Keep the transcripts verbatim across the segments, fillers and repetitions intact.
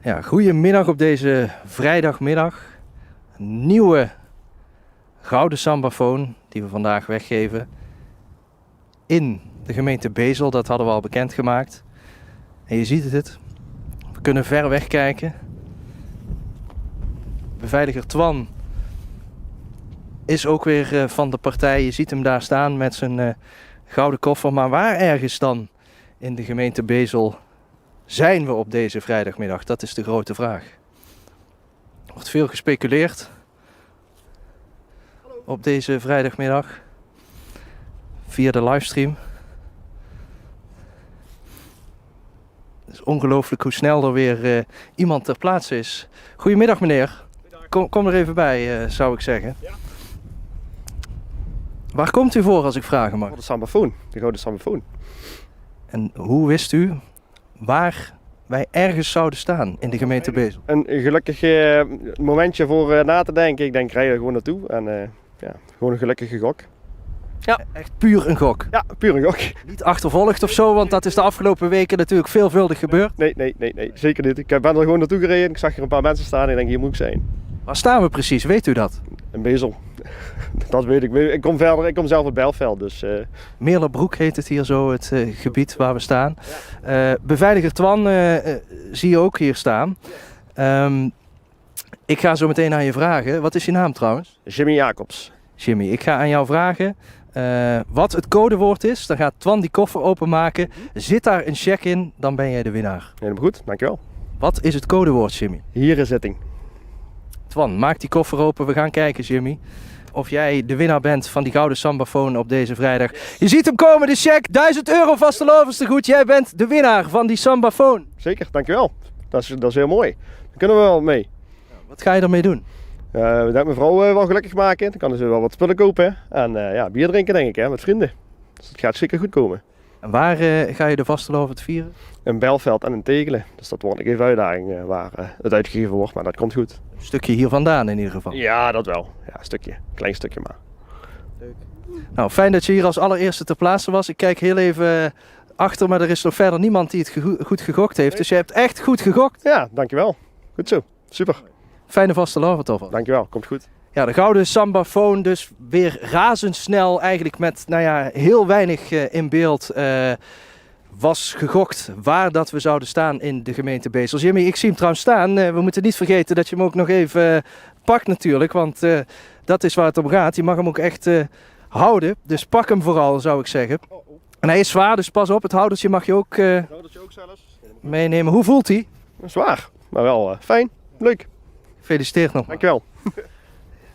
Ja, goedemiddag op deze vrijdagmiddag. Een nieuwe gouden sambafoon die we vandaag weggeven in de gemeente Bezel. Dat hadden we al bekendgemaakt. En je ziet het, we kunnen ver weg kijken. Beveiliger Twan is ook weer eh, van de partij. Je ziet hem daar staan met zijn eh, gouden koffer. Maar waar ergens dan in de gemeente Bezel zijn we op deze vrijdagmiddag? Dat is de grote vraag. Er wordt veel gespeculeerd op deze vrijdagmiddag via de livestream. Het is ongelooflijk hoe snel er weer eh, iemand ter plaatse is. Goedemiddag meneer. Kom, kom er even bij, eh, zou ik zeggen. Waar komt u voor, als ik vragen mag? Voor de sambafoon, de gouden sambafoon. En hoe wist u waar wij ergens zouden staan in de gemeente Bezel? Een gelukkig eh, momentje voor eh, na te denken. Ik denk, rij er gewoon naartoe. En eh, ja, gewoon een gelukkige gok. Ja. Echt puur een gok? Ja, puur een gok. Niet achtervolgd of zo, want dat is de afgelopen weken natuurlijk veelvuldig gebeurd. Nee, nee, nee, nee, zeker niet. Ik eh, ben er gewoon naartoe gereden. Ik zag er een paar mensen staan en ik denk, hier moet ik zijn. Waar staan we precies? Weet u dat? In Bezel. Dat weet ik. Ik kom verder, ik kom zelf uit Belfeld, dus eh, Meerlerbroek heet het hier zo, het eh, gebied waar we staan. Eh, beveiliger Twan eh, eh, zie je ook hier staan. Ehm, ik ga zo meteen aan je vragen. Wat is je naam trouwens? Jimmy Jacobs. Jimmy, ik ga aan jou vragen eh, wat het codewoord is. Dan gaat Twan die koffer openmaken. Zit daar een cheque in, dan ben jij de winnaar. Helemaal goed, dankjewel. Wat is het codewoord, Jimmy? Hierenzitting. Twan, maak die koffer open. We gaan kijken, Jimmy, of jij de winnaar bent van die gouden sambafoon op deze vrijdag. Je ziet hem komen, de cheque. Duizend euro vastelaovendstegoed. Jij bent de winnaar van die sambafoon. Zeker, dankjewel. Dat is, dat is heel mooi. Daar kunnen we wel mee. Wat ga je ermee doen? Eh, dat mevrouw eh, wel gelukkig maken. Dan kan ze wel wat spullen kopen. En eh, ja, bier drinken, denk ik, hè, met vrienden. Dus dat gaat zeker goed komen. En waar eh, ga je de vastelaovend vieren? In Belfeld en in Tegelen. Dus dat wordt nog even een uitdaging eh, waar eh, het uitgegeven wordt, maar dat komt goed. Een stukje hier vandaan in ieder geval. Ja, dat wel. Ja, een stukje. Klein stukje maar. Nou, fijn dat je hier als allereerste ter plaatse was. Ik kijk heel even eh, achter, maar er is nog verder niemand die het gego- goed gegokt heeft. Dus je hebt echt goed gegokt. Ja, dankjewel. Goed zo. Super. Fijne vastelaovend alvast. Dankjewel, komt goed. Ja, de gouden sambafoon dus weer razendsnel, eigenlijk met, nou ja, heel weinig eh, in beeld eh, was gegokt waar dat we zouden staan in de gemeente Bezel. Jimmy, ik zie hem trouwens staan. Eh, we moeten niet vergeten dat je hem ook nog even eh, pakt natuurlijk, want eh, dat is waar het om gaat. Je mag hem ook echt eh, houden, dus pak hem vooral, zou ik zeggen. En hij is zwaar, dus pas op, het houdertje mag je ook eh, meenemen. Hoe voelt hij? Zwaar, maar wel eh, fijn. Leuk. Gefeliciteerd nog. Dankjewel.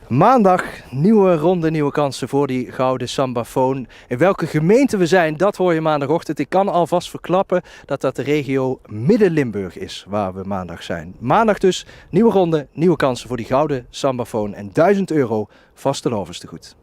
Maandag, nieuwe ronde, nieuwe kansen voor die gouden sambafoon. In welke gemeente we zijn, dat hoor je maandagochtend. Ik kan alvast verklappen dat dat de regio Midden-Limburg is waar we maandag zijn. Maandag dus, nieuwe ronde, nieuwe kansen voor die gouden sambafoon en duizend euro vastelaovendstegoed.